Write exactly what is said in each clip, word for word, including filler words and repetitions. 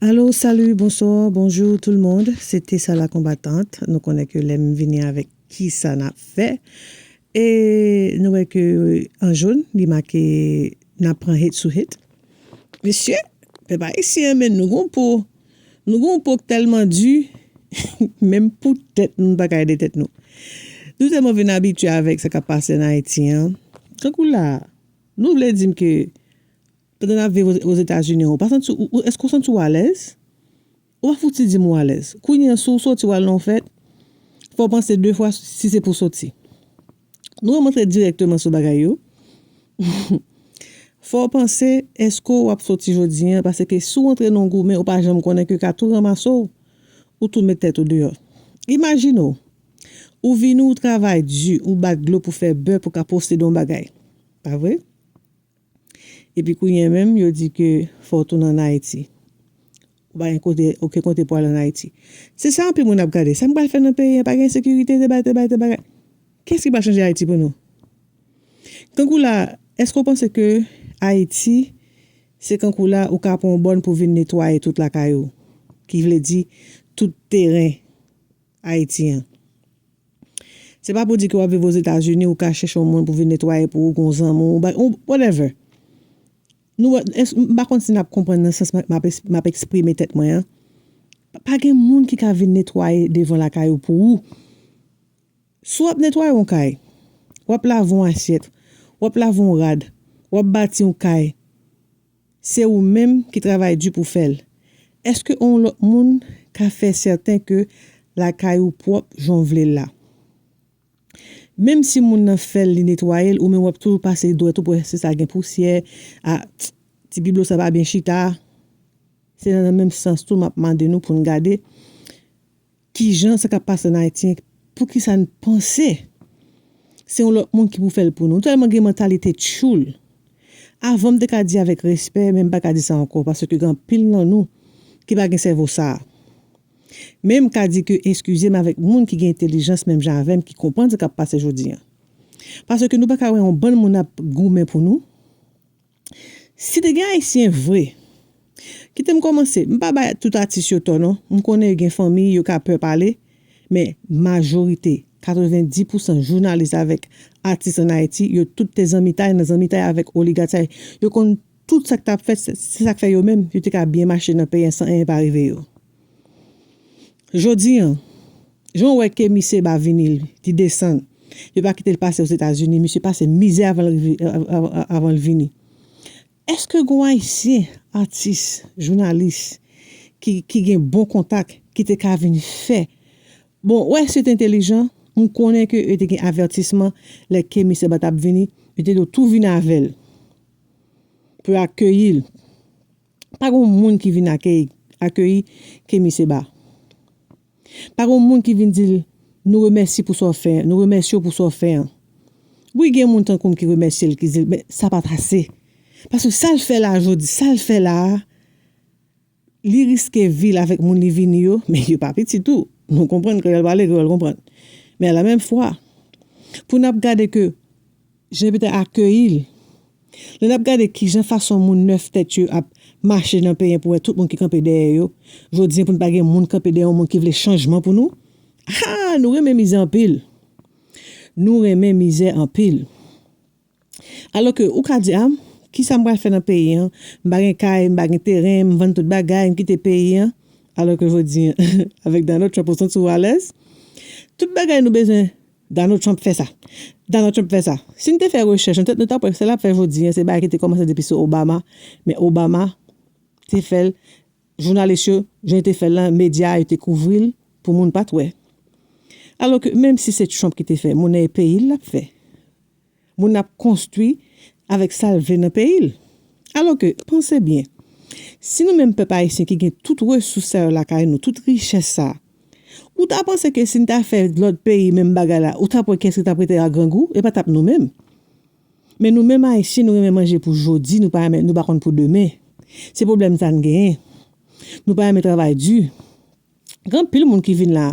Alo, salut, bonsoir, bonjour tout le monde. Se te sa la konbatant. Nou konnen ke lè m vini avèk kisa n ap fè. E nou wè ke an jòn, li make n ap pran hit sou hit. Mesye, pèp ayisyen, men nou gon po. Nou gon po k tèlman di, menm pou tèt nou, nou pa ka ede tèt nou. Nou tèlman vin abitye avèk sa k ap pase an Ayiti an. Tankou la, nou vle di m ke pandan n ap viv Ozetazini, ou pa santi, ou, ou, èske w santi w alèz? Ou pa fouti di m ou alèz. Kounye a, si w soti w al nan yon fèt, fò w panse de fwa si se pou w soti. Nou renmen antre dirèkteman sou bagay yo. Fò w panse, èske w ap soti jodi an? Paske si w antre nan yon goumen, ou pa janm konnen ke yo ka tou ranmase w, ou tou met tèt ou deyò. Imajine w, ou vini, ou travay di, ou bat dlo pou fè bè, pou ka posede yon bagay. Pa vre? Epi kounye a menm, yo di ke fò w tounen ann Ayiti. Ou pa gen kote, okenn kote pou al ann Ayiti. Se sa anpil moun ap gade. Sa m pral fè nan peyi an, pa gen ensekirite, te bagay, te bagay, te bagay. Kiyès ki pral chanje Ayiti pou nou? Tankou la, èske w panse ke Ayiti, se tankou la, ou ka pran yon bòn pou vin netwaye tout lakay ou? Ki vle di, tout teren Ayiti an. Se pa pou di ke w ap viv Ozetazini, ou ka chèche yon moun pou vin netwaye pou ou, gon zanmi w, ou ba-, ou, whatever. Nou, es-, m pa konn si n ap konprann nan sans m ap, m ap es-, m ap eksprime tèt mwen an. Pa, pa gen moun ki ka vin netwaye devan lakay ou pou ou. Si w ap netwaye yon kay, w ap lave yon asyèt, w ap lave yon rad, w ap bati yon kay, se ou menm ki travay di pou fè l. Èske yon lòt moun ka fè sèten ke lakay ou pwòp jan w vle l la? Menm si moun nan fè l, li netwaye l, ou menm w ap toujou pase dwèt ou pou wè si sa gen pousyè, a, ti biblo sa pa byen chita. Se nan menm sans tou m ap mande nou pou n gade kijan sa k ap pase ann Ayiti, poukisa n panse se yon lòt moun ki pou fè l pou nou. Nou tèlman gen mantalite tchoul. Avan m te ka di avèk respè, men m pa ka di sa ankò, paske gen anpil nan nou ki pa gen sèvo sa a. Men m ka di ke eskize m avèk moun ki gen entèlijans menm jan avè m, ki konprann sa k ap pase jodi an. Paske nou pa ka wè yon bann moun ap goumen pou nou. Si te gen Ayisyen vre, kite m kòmanse, m pa bay tout atis yo tò non. M konnen yo gen fanmi, yo ka pè pale, men majorite, katrevenndis pousan jounalis avèk atis ann Ayiti, yo tout te zanmitay, nan zanmitay avèk oligachè. Yo konn tout sa k t ap fèt, se, se sa k fè yo menm, yo te ka byen mache nan peyi an san anyen pa rive yo. Jodi an, jan w wè Kemi Seba vini, li desann. Yo pa kite l pase Ozetazini, misye pase mizè avan l rive, a-, a-, a-, avan l vini. Èske gon Ayisyen, atis, jounalis, ki, ki gen bon kontak, ki te ka vin fè? Bon, wè, si yo te entèlijan, m konnen ke yo te gen avètisman lè Kemi Seba t ap vini, yo te dwe tou vin avè l pou yo akeyi l. Pa gen moun ki vin akeyi, akeyi Kemi Seba. Pa gen moun ki vin di l, nou remèsye pou sa w fè, nou remèsye w pou sa w fè an. Wi, gen moun tankou m ki remèsye l, ki di l, men sa pa t ase. Paske sa l fè la jodi, sa l fè la a, li riske vi l avèk moun li vini yo, men yo pa piti tou. Nou konprann, kreyòl pale, kreyòl konprann. Men a la menm fwa, pou n ap gade ke jan yo te akeyi l, lè n ap gade kijan fason moun nèf tèt yo ap mache nan peyi an pou wè tout moun ki kanpe dèyè yo, jodi an pou n pa gen moun kanpe dèyè yon moun ki vle chanjman pou nou, ha, nou renmen mizè anpil. Nou renmen mizè anpil. Alò ke ou ka di, a, kisa m pral fè nan peyi an? M pa gen kay, m pa gen teren, m vann tout bagay, m kite peyi an. Alò ke jodi an, avèk Donald Trump, ou santi w alèz? Tout bagay nou bezwen, Donald Trump fè sa. Donald Trump fè sa. Si n te fè rechèch nan tèt nou, t ap wè, sa l ap fè jodi an, se bagay ki te kòmanse depi sou Obama. Men Obama te fè l, jounalis yo, jan yo te fè l lan, medya yo te kouvri l pou moun pa t wè. Alò ke, menm si se Trump ki te fè, moun nan e peyi l l ap fè. Moun ap konstwi avèk sa l vle nan peyi l. Alò ke, panse byen, si nou menm pèp ayisyen ki gen tout resous sa yo lakay nou, tout richès sa, ou ta panse ke si n ta fè lòt peyi menm bagay la, ou t ap wè kiyès ki t ap rete a grangou, e pa t ap nou menm. Men nou menm ayisyen, nou renmen manje pou jodi, nou pa renmen, nou pa konn pou demen. Se pwoblèm sa n genyen. Nou pa renmen travay di. Gen anpil moun ki vin la.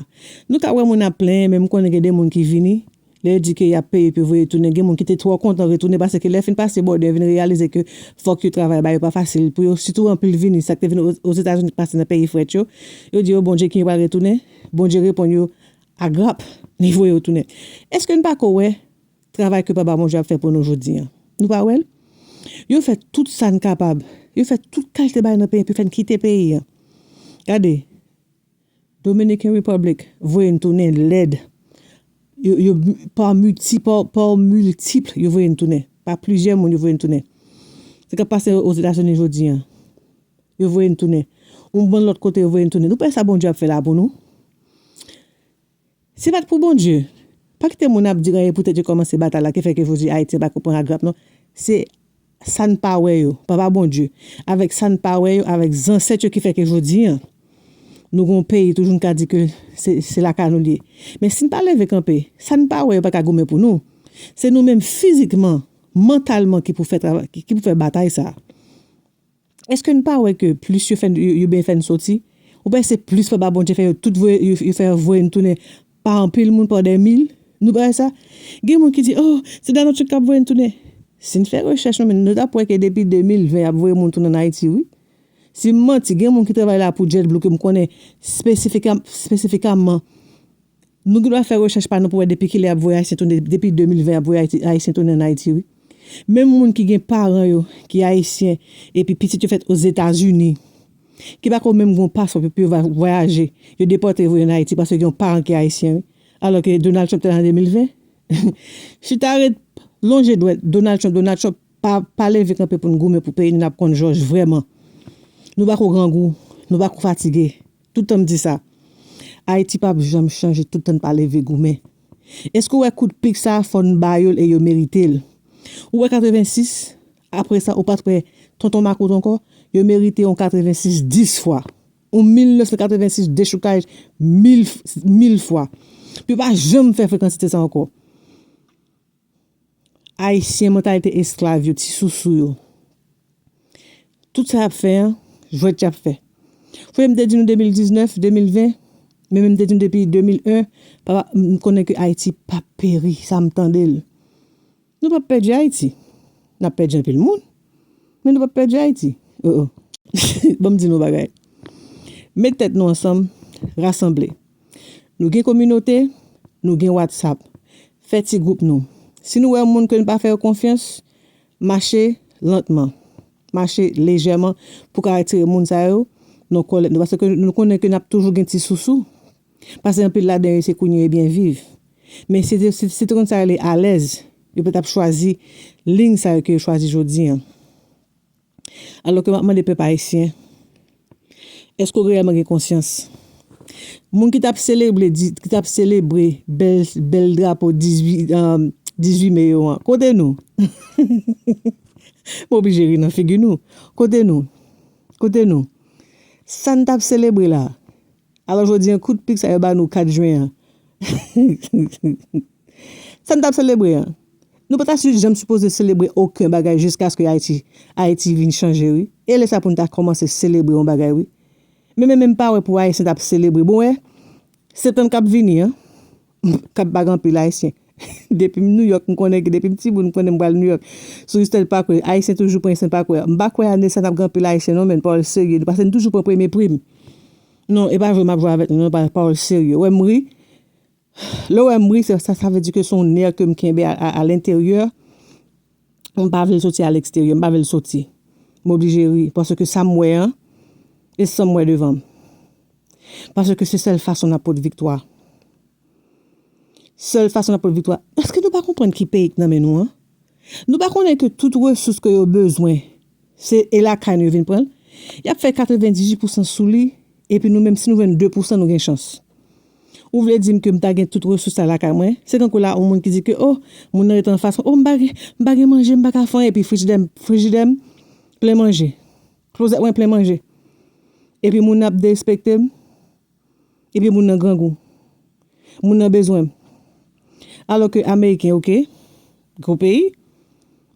Nou ka wè moun ap plenyen, men m konnen gen de moun ki vini, Lè yo di ke y ap peye pou yo voye yo tounen, gen moun ki te twò kontan retounen, paske lè yo fin pase bòdè, yo vin reyalize ke fòk yo travay, bagay yo pa fasil pou yo, sitou anpil vini, sa k te vin O-, Ozetazini k pase nan peyi frèt yo. Yo di yo Bondye ki yo pral retounen, Bondye reponn yo agrap, li voye yo tounen. Èske n pa ko wè travay ke Papa Bondye ap fè pou nou jodi an? Nou pa wè l? Yo fè tout sa n kapab. Yo fè tout kalite bagay nan peyi an pou yo fè n kite peyi an. Gade, Dominican Republic voye n tounen lèd. Yo, yo, pa milti, pa, pa miltip, yo voye n tounen. Pa plizyè moun, yo voye n tounen. Sa k ap pase Ozetazini jodi an. Yo voye n tounen. Yon bann lòt kote, yo voye n tounen. Nou pa wè sa Bondye ap fè la pou nou? Si pa t pou Bondye, pa kite moun ap di anyen poutèt yo kòmanse batay la, ki fè ke jodi Ayiti pa ko pran agrap, non. Se sa n pa wè yo, Papa Bondye, avèk sa n pa wè yo, avèk zansèt yo ki fè ke jodi an, nou gon peyi toujou n ka di ke se, se lakay nou l ye. Men si n pa leve kanpe, sa n pa wè yo pa ka goumen pou nou. Se nou menm fizikman, mantalman ki pou fè travay, ki, ki pou fè batay sa. Èske n pa wè ke plis yo fè n, yo, yo byen fè n soti? Ou pa wè se plis Papa Bondye fè yo tout voye, yo, yo fè voye n tounen pa anpil moun, pa dè mil? Nou pa wè sa? Gen moun ki di, oh, se Donald Trump k ap voye n tounen. Si n fè rechèch nou menm, nou t ap wè ke depi de mil ven y ap voye moun tounen ann Ayiti, wi. Si m manti, gen moun ki travay la pou JetBlue ke m konnen espesifika-, espesifikman. Nou gen dwa fè rechèch pa nou pou wè depi kilè y ap voye Ayisyen tounen, depi de mil ven y ap voye Ayiti, Ayisyen tounen ann Ayiti, wi. Menm moun ki gen paran yo ki Ayisyen, epi pitit yo fèt Ozetazini, ki pa ko menm gon paspò pou, pou yo va vwayaje, yo depòte yo voye ann Ayiti paske gen yon paran ki Ayisyen, wi. Alò ke Donald Trump te la an de mil ven. Chita ret, lonje dwèt, Donald Trump, Donald Trump, pa, pa leve kanpe pou n goumen pou peyi nou, n ap konn jòj vrèman. Nou pa ko grangou, nou pa ko fatige. Tout tan m di sa. Ayiti p ap janm chanje tout tan n pa leve goumen. Èske w wè kout pik sa a, fò n ba yo l e yo merite l? Ou wè katrevensis, apre sa, ou pa t wè Tonton Makout ankò, yo merite yon katrevensis dis fwa. Yon mil nèf san katrevensis dechoukaj mil, mil fwa. Pou yo pa janm fè frekansite sa ankò. Ayisyen, mantalite esklav yo, ti sousou yo. Tout sa y ap fè an, jwèt y ap fè. Fò m te di nou de mil diznèf, de mil ven, men m te di nou depi de mil en, papa, m konnen ke Ayiti p ap peri, sa m tande l. Nou p ap pèdi Ayiti. N ap pèdi anpil moun, men nou p ap pèdi Ayiti. Oh, oh. Ban m di nou yon bagay. Met tèt nou ansanm, rasanble. Nou gen kominote, nou gen WhatsApp. Fè ti gwoup nou. Si nou wè moun ke n pa fè yo konfyans, mache lantman, mache lejèman pou ka retire moun sa yo nan kòlèt nou. Paske nou konnen ke n ap toujou gen ti sousou. Paske anpil ladan yo se kounye yo byen viv. Men si, si, si te konn sa rele alèz, yo pa t ap chwazi liy sa yo ke yo chwazi jodi an. Alò ke m ap mande pèp ayisyen, èske w reyèlman gen konsyans? Moun ki t ap selebre, di- ki t ap selebre bèl, bèl drapo dizuit, um, dizuit me yo an, kote nou? M oblije ri nan figi nou. Kote nou? Kote nou? Sa n t ap selebre la? Alò, jodi an, kout pik sa yo ba nou kat jen an. Sa n t ap selebre an? Nou pa ta si- janm sipoze selebre okenn bagay jiskaske Ayiti, Ayiti vin chanje, wi. E lè sa pou n ta kòmanse selebre yon bagay, wi. Men, men, men m pa wè pou Ayisyen t ap selebre. Bon, wè, septanm k ap vini an, k ap bag anpil Ayisyen. Depi m Nouyòk, m konnen ke depi m timoun, m konnen m pral Nouyòk. Sou Eastern Parkway, Ayisyen toujou pran Eastern Parkway. M pa kwè ane sa n ap gen anpil Ayisyen, non, men pawòl serye. Paske n toujou pran premye prim. Non, e pa jwe m ap jwe avèk nou, non, pa- pawòl serye. Wè m ri, Lè w wè m ri, se- sa, sa vle di ke se yon nè ke m kenbe a, a, a lenteryè. M pa vle l soti a leksteryè, m pa vle l soti. M oblije ri, paske sa m wè an, e sa m wè devan m. Paske se sèl fason n ap pot viktwa. Sèl fason n ap pot viktwa. Èske nou pa konprann ki peyi k nan men nou an? Nou pa konnen ke tout resous ke yo bezwen, se e lakay nou yo vin pran l? Y ap fè katrevendizuit pousan sou li, epi nou menm, si nou jwenn de pousan, nou gen chans. Ou vle di m ke m ta gen tout resous sa lakay mwen? Se kankou la, yon moun ki di ke, oh, moun nan ret anfas mwen, oh, m pa gen, m pa gen manje, m pa ka fè anyen, epi frijidè m, frijidè m plen manje. Klozèt mwen plen manje. Epi moun nan ap derespekte m. Epi moun nan grangou. Moun nan bezwen m. Alò ke Ameriken, oke, gwo peyi,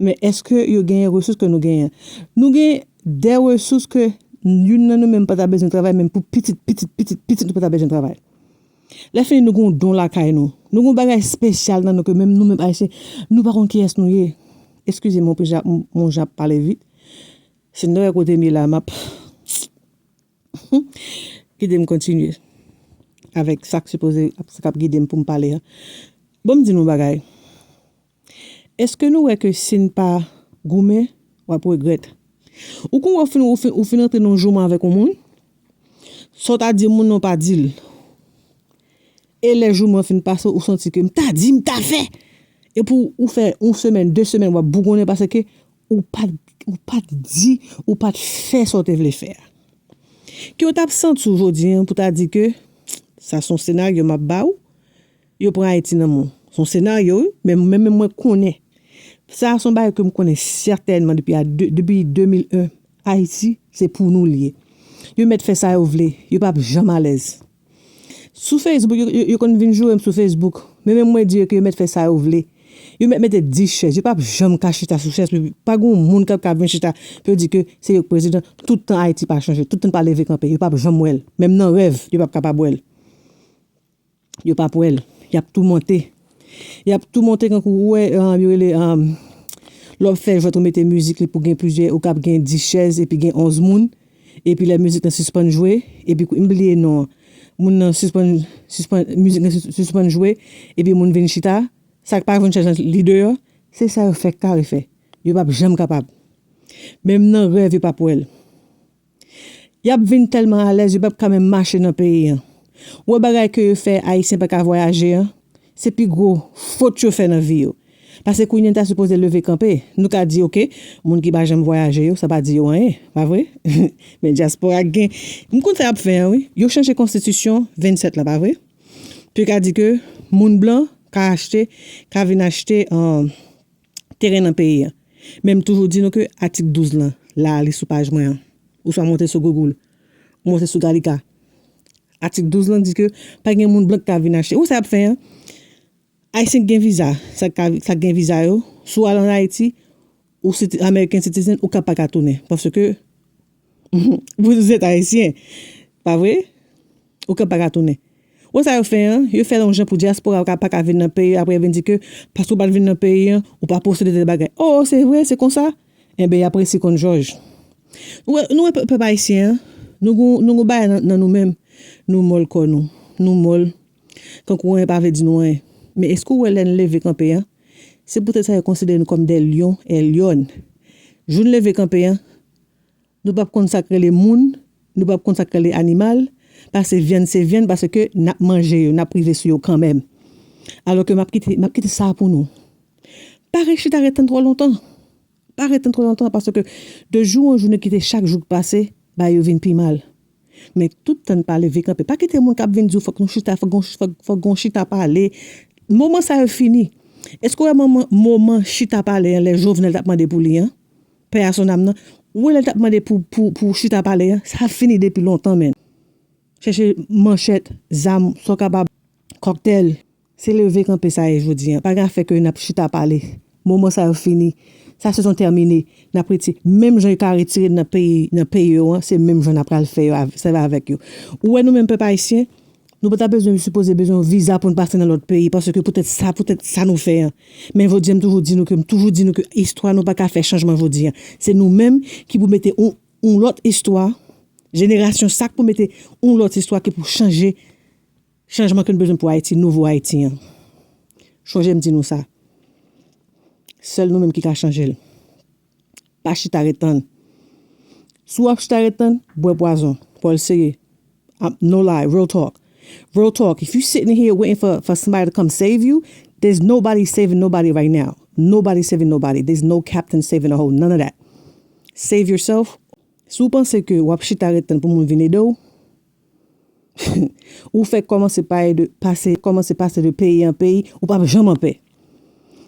men èske yo genyen resous ke nou genyen? Nou gen de resous ke youn nan nou menm pa ta bezwen travay, menm pou pitit, pitit, pitit, pitit nou pa ta bezwen travay. Lè fini, nou gen yon don lakay nou. Nou gen yon bagay espesyal nan nou ke menm nou menm Ayisyen, nou pa konn kiyès nou ye. Eskize m, mon jan ap pale vit. Si n te wè kote m ye la, m ap kite m kontinye avèk sa k sipoze, sa k ap gide m pou m pale a. Bon, m di nou yon bagay. Èske nou wè ke si n pa goumen, w ap regrèt? Ou konn wè w fin, ou fin, ou fin antre nan yon jouman avèk yon moun, sa w ta di moun nan, w pa di l. E lè jouman an fin pase, ou santi ke m ta di, m ta fè. Epi w fè yon semèn, de semèn, w ap bougonnen paske ou pa t, ou pa t di, ou pa t fè sa w te vle fè a. Ke w t ap santi w jodi a pou w ta di ke sa se yon senaryo m ap ba w, yo pran Ayiti nan men w. Se yon senaryo, wi, men, men, men mwen konnen. Sa se yon bagay ke m konnen sètènman depi a de, depi de mil en. Ayiti, se pou nou l ye. Yo mèt fè sa yo vle, yo p ap janm alèz. Sou Facebook, yo, yo, yo konn vin joure m sou Facebook. Men menm mwen di yo ke yo mèt fè sa yo vle. Yo mèt mete dis chèz. Yo p ap janm ka chita sou chèz. Pa gen yon moun k ap ka vin chita pou yo di ke se yo k prezidan. Tout tan Ayiti pa chanje. Tout tan pa leve kanpe. Yo p ap janm wè l. Menm nan rèv, yo p ap kapab wè l. Yo p ap wè l. Y ap toumante. Y ap toumante kankou ou wè, um, yo rele, um, lè w ap fè jwèt ou mete mizik li pou gen plizyè, ou kab gen dis chèz epi gen onz moun. Epi lè mizik lan sispann jwe, epi m bliye non an. Moun nan sispann, sispann, mizik lan sis-, sispann jwe, epi moun vin chita. Sa k pa jwenn chèz lan li deyò, se sa yo fèk kare fè. Yo p ap janm kapab. Menm nan rèv, yo p ap wè l. Y ap vin tèlman alèz, yo p ap ka menm mache nan peyi an. Ou wè bagay ke yo fè Ayisyen pa ka vwayaje an, se pi gwo fot yo fè nan vi yo. Paske kounye a n ta sipoze leve kanpe. Nou ka di, oke, moun ki pa janm vwayaje yo, sa pa di yo anyen, pa vre? Men dyaspora gen, m konn sa y ap fè an, wi. Yo chanje konstitisyon vennsèt la, pa vre? Pou yo ka di ke moun blan ka achte, ka vin achte, um, teren nan peyi an. Men m toujou di nou ke atik douz lan, la, li sou paj mwen an. Ou swa monte sou Google, ou monte sou Gallica. Atik douz lan di ke pa gen moun blan ki ka vin achte. Ou wè sa y ap fè an? Ayisyen ki gen viza, sa k ka, sa k gen viza yo, si w al ann Ayiti, ou si American citizen, ou ka pa ka tounen. Paske, vous êtes Ayisyen, pa vre? Ou ka pa ka tounen. Ou wè sa yo fè an? Yo fè l yon jan pou dyaspora yo ka, pa ka vin nan peyi, apre yo vin di ke, paske w pa t vin nan peyi an, ou pa posede tèl bagay. Oh, se vre, se konsa? Enben, y ap resi konn jòj. Nou wè, nou wè pè-, pèp ayisyen an, nou gon, nou gon bagay nan, nan nou menm. Nou mòl kò nou. Nou mòl. Kankou anyen pa vle di nou anyen. Men èske w wè lè n leve kanpe an? Se poutèt sa yo konsidere nou kòm des lions et lionnes. Jou n leve kanpe an, nou p ap konn sa k rele moun, nou p ap konn sa k rele animal, paske vyann se vyann, paske n ap manje yo, n ap rive sou yo kanmenm. Alò ke m ap kite, m ap kite sa pou nou. Pa ret chita ret tann twò lontan. Pa ret tann twò lontan, paske de jou an jou, nou kite chak jou k pase, bagay yo vin pi mal. Men tout tan n pa leve kanpe, pa kite moun k ap vin di w fòk nou chita, fòk gon, fòk, fòk gon chita pale. Moman sa yo fini. Èske w wè moman, moman chita pale an, lè Jovenel t ap mande pou li an? Paix à son âme nan. Ou wè lè l t ap mande pou, pou, pou chita pale an? Sa fini depi lontan, men. Chèche manchèt, zam, sa w kapab, kòktèl. Se leve kanpe sa ye jodi an. Pa gen afè ke n ap chita pale. Moman sa yo fini. Sa sezon tèmine. N ap retire. Menm jan yo ka retire nan peyi, nan peyi yo an, se menm jan n ap pral fè yo av-, sèvi avèk yo. Ou wè nou menm pèp ayisyen, nou pa ta bezwen, sipoze bezwen yon viza pou n pase nan lòt peyi, paske poutèt sa, poutèt sa nou fè an. Men jodi an, m toujou di nou ke, m toujou di nou ke istwa nou pa ka fè chanjman jodi an. Se nou menm ki pou mete yon, yon lòt istwa, jenerasyon sa k pou mete yon lòt istwa ki pou chanje chanjman ke n bezwen pou Ayiti, nouvo Ayiti an. Chonje m di nou sa. Sèl nou menm ki ka chanje l. Pa chita ret tann. Si w ap chita ret tann, bwè pwazon. Pòl serye. I'm, no lie, real talk. Real talk. If you sitting here waiting for, for somebody to come save you, there's nobody saving nobody right now. Nobody saving nobody. There's no captain saving a hoe. None of that. Save yourself. Si w panse ke w ap chita ret tann pou moun vin ede w, ou fèk kòmanse pale de, pase, kòmanse pase de peyi an peyi, ou p ap janm anpè.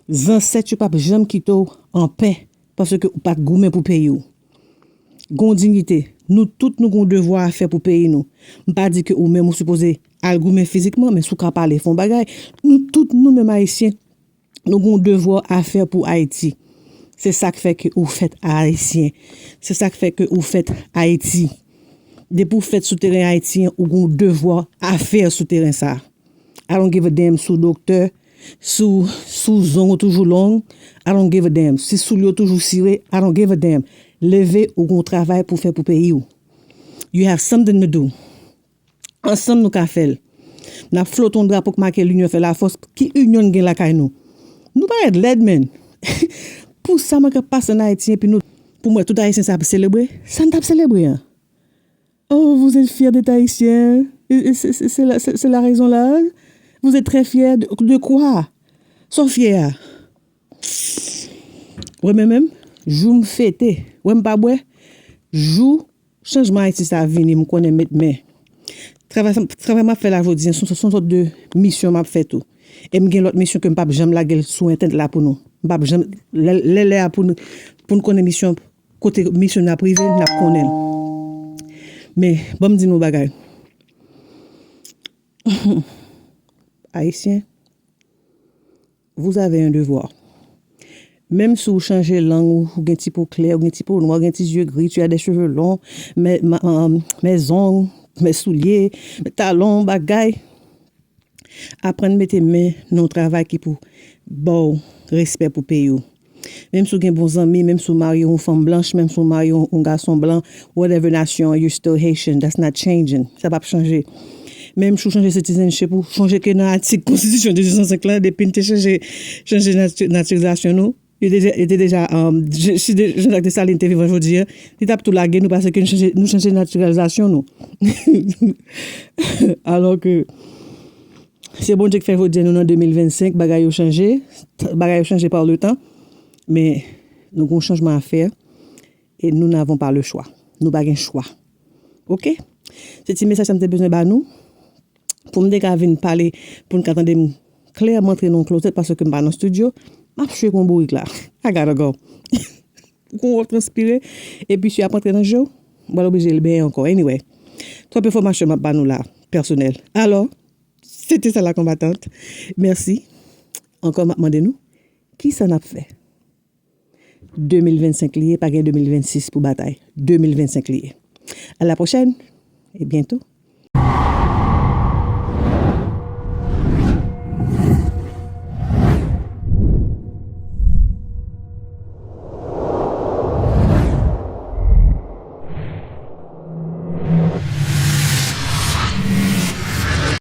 Zansèt yo p ap janm kite w anpè, paske ou pa t goumen pou peyi w. Gon diyite. Nou tout, nou gon devwa a fè pou peyi nou. M pa di ke ou menm ou sipoze al goumen fizikman, men si w ka pale, fè yon bagay. Nou tout, nou menm Ayisyen, nou gon devwa a fè pou Ayiti. Se sa k fè ke ou fèt Ayisyen. Se sa k fè ke ou fèt Ayiti. Depi w fèt sou teren Ayiti an, ou gon devwa a fè sou teren sa. I don't give a damn si w doktè, si w, si w zong ou toujou long. I don't give a damn si soulye w toujou sire. I don't give a damn. Leve, ou gen yon travay pou fè pou peyi w. You have something to do. Ansanm nou ka fè l. N ap flote yon drapo k make linyon fè lafòs. Ki inyon n gen lakay nou? Nou parèt lèd, menn. Pou sa mwen k ap pase ann Ayiti, epi nou, pou mwen, tout Ayisyen sa ap selebre. Sa n t ap selebre an? Oh, vous êtes fiers d'être Haïtien? Et, et c'est, c'est, c'est la, c'est, c'est la raison là? Vous êtes très fiers de, de quoi? Sa w fyè a? Wè, men menm, jou m fete, wè, m pa bwè, jou chanjman Ayiti sa a vini, m konnen met men. Travay sa, travay m ap fè la jodi a, se yon, se yon sòt de misyon m ap fè tou. E m gen lòt misyon ke m p ap janm lage l sou entènèt la pou nou. M p ap janm, lè, lè, lè a pou nou, pou n konnen misyon, kote misyon n ap rive, n ap konnen l. Men, ban m di nou yon bagay. Ayisyen, vous avez un devoir. Menm si w chanje lang ou, ou gen ti po klè, ou gen ti po nwa, ou gen ti zye gri, tu as des cheveux longs, mes, ma- um, mes ongles, mes souliers, mes talons, bagay, aprann mete men nan yon travay ki pou ba w respè pou peyi w. Menm si w gen bon zanmi, menm si w marye yon fanm blanch, menm si w marye yon, yon gason blan, whatever nasyon, you're still Haitian. That's not changing. Sa p ap chanje. Menm si w chanje citizenship ou, sonje ke nan atik konstitisyon de diznèf san senk la, depi n te chanje, chanje nati- natiralizasyon nou, yo te, yo te deja, um, je- si de- Jean-Jacques Dessalines te vivan jodi a, li t ap tou lage nou paske nou chanje, nou chanje natiralizasyon nou. Alò ke se Bondye k fè jodi a nou nan de mil vennsenk, bagay yo chanje, t- bagay yo chanje par le temps, men nou gen yon chanjman a fè, e nous n'avons pas le choix. Nou pa gen chwa. Oke? Se ti mesaj sa m te bezwen ba nou. Pou m te ka vin pale, pou n ka tande m klè, m antre nan yon klozèt paske m pa nan estidyo, m ap chwe kon bourik la. I gotta go. Ou konn w ap transpire, epi si ap antre nan je w, ou pral oblije l benyen ankò. Anyway, twòp enfòmasyon m ap ba nou la, pèsonèl. Alò, se te sa la konbatant. Mèsi. Ankò, m ap mande nou, kisa n ap fè? De mil vennsenk li ye, pa gen de mil vennsis pou batay. De mil vennsenk li ye. À la prochaine et bientôt.